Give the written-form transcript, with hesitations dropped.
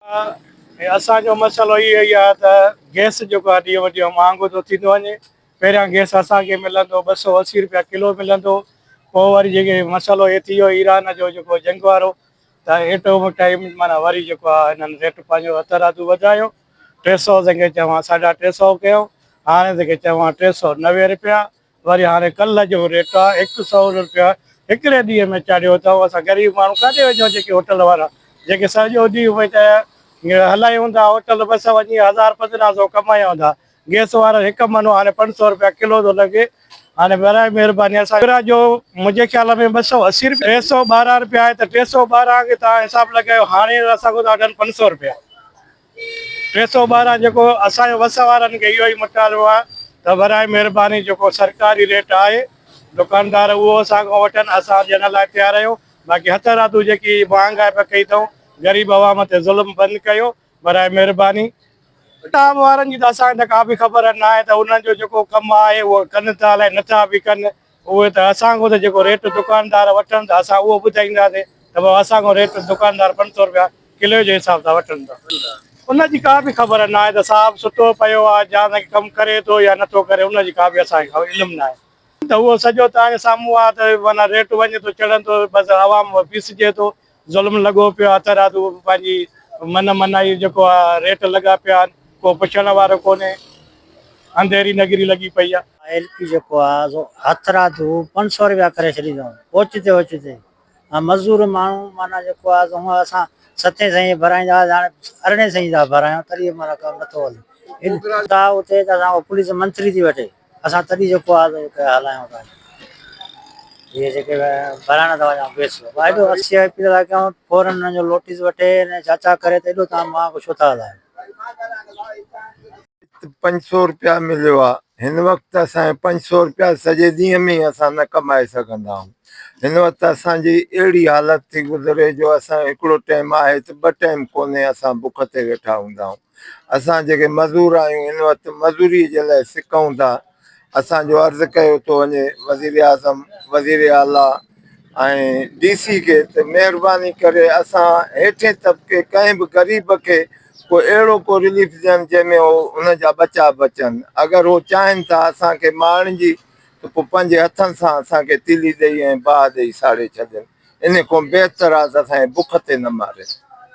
اسان جو مسئلو اهو ئي آهي ته گئس جيڪو آهي ڏينهون ڏينهن مهانگو ٿو ٿيندو وڃي. پهريان گئس اسان کي ملندو 280 روپيا ڪلو ملندو پوء وري جيڪي مسئلو هي ٿي ويو ايران جو جيڪو جنگ وارو ته ايٽو ٽائيم معنيٰ وري جيڪو آهي هنن ريٽ پنهنجو هٿرادو وڌايو 300 جنهن کي چوان 350 ڪيو هاڻي جنهن کي چوان 390 روپيا وري هاڻي ڪلهه جو ريٽ آ هڪ سئو روپيا هڪڙي ڏينهن ۾ چاڙهيو اٿئون اسان غريب ماڻهو ڪاڏي وڃون جيڪي هوٽل وارا جيڪي سڄو ڏينهن ويٺا هلايون ٿا هوٽل بس وڃي هزار 1500 ڪمايون ٿا گئس وارا هڪ منو هاڻي 500 روپيا ڪلو ٿو لڳي هاڻي برائي مهرباني اسان جو منهنجي خيال ۾ 280 روپيا 312 روپيا آهي ته 312 کي توهان حساب لڳايو هاڻي اسان کان ٿا وٺن 500 روپيا. 312 جيڪو اسان جو وس وارن کي اهو ئي مطالبو آهي ته برائي مهرباني جيڪو سرڪاري ريٽ آهي دڪاندار اهو اسان کان وٺن اسان ڏيڻ لاء تيار آهيون باقي هٿرادو جيڪي مهانگائي پيا ڪئي اٿئون غريب عوام تي ظلم بند ڪيو برائي مهرباني. ڪتاب وارن جي ته اسان کي ته ڪا به خبر ناهي ته انهن جو جيڪو ڪم آهي اهو ڪن ٿا الائي نٿا به ڪن اهي ته اسان کان ته جيڪو ريٽ دڪاندار وٺن ته اسان اهو ٻڌائينداسين ته بابا اسان کان ريٽ دڪاندار 500 روپيا ڪلو جي حساب سان وٺن ٿا. ان جي ڪا به خبر ناهي ته صاحب ستو پيو آهي يا ان کي ڪم ڪري ٿو يا نٿو ڪري ان جي ڪا به اسان کي علم ناهي ته اهو سڄو توهان جي سامهون آهي ته معنيٰ ريٽ وڃي ٿو چڙهندو بس عوام پيسجي ٿو ظلم لڳو پيو آهي هٿرادو پنهنجي من منائي جيڪو آهي ريٽ لڳا پيا آهن ڪو پڇڻ وارو ڪونهي انڌيري نگري لڳي پئي آهي. ايل پي جيڪو آهي سو هٿرادو 500 روپيا ڪري ڇڏيندو اوچتي اوچتي ۽ مزور ماڻهو معنيٰ جيڪو آهي سو هونء اسان ستين سئين ڀرائيندا هئاسين هاڻي ارڙهين سئين ٿا ڀرايون تڏهن معنيٰ ڪم نٿو هلي اتي ته اسان کان پوليس منٿلي ٿي وٺي. اسان تڏهن جيڪو آهي سو هلايون ٿا اهي جيڪي ڀرائڻ ٿا وڃون گئس ايڏو اسي آء پي ٿا ڪيون فورن انهن جو نوٽيس وٺي ۽ ڇا ڇا ڪري ته ايڏو توهان مهانگو ڇو ٿا هلايو. 500 روپيا مليو آ هن وقت اسان کي 500 روپيا سڄي ڏينهن ۾ اسان نه ڪمائي سگهندا آهيون هن وقت اسان جي اهڙي حالت ٿي گذري جو اسان هڪڙو ٽائيم آهي ته ٻه ٽائيم ڪونهي اسان بک تي ويٺا هوندا آهيون اسان جيڪي مزور آهيون هن وقت مزوري جي لاء سڪون ٿا اسان جو عرض ڪيو ٿو وڃي وزير اعظم وزير اعليٰ ۽ ڊي سي کي ته مهرباني ڪري اسان هيٺين طبقي ڪنهن به غريب کي ڪو اهڙو ڪو رليف ڏين جنهن ۾ هو ان جا ٻچا بچن اگر هو چاهين ٿا اسان کي مارڻ جي ته پوء پنهنجي هٿن سان اسان کي تيلي ڏئي ۽ باهه ڏئي ساڙي ڇڏين ان کان بهتر آهي ته اسان کي بک تي نه مارين.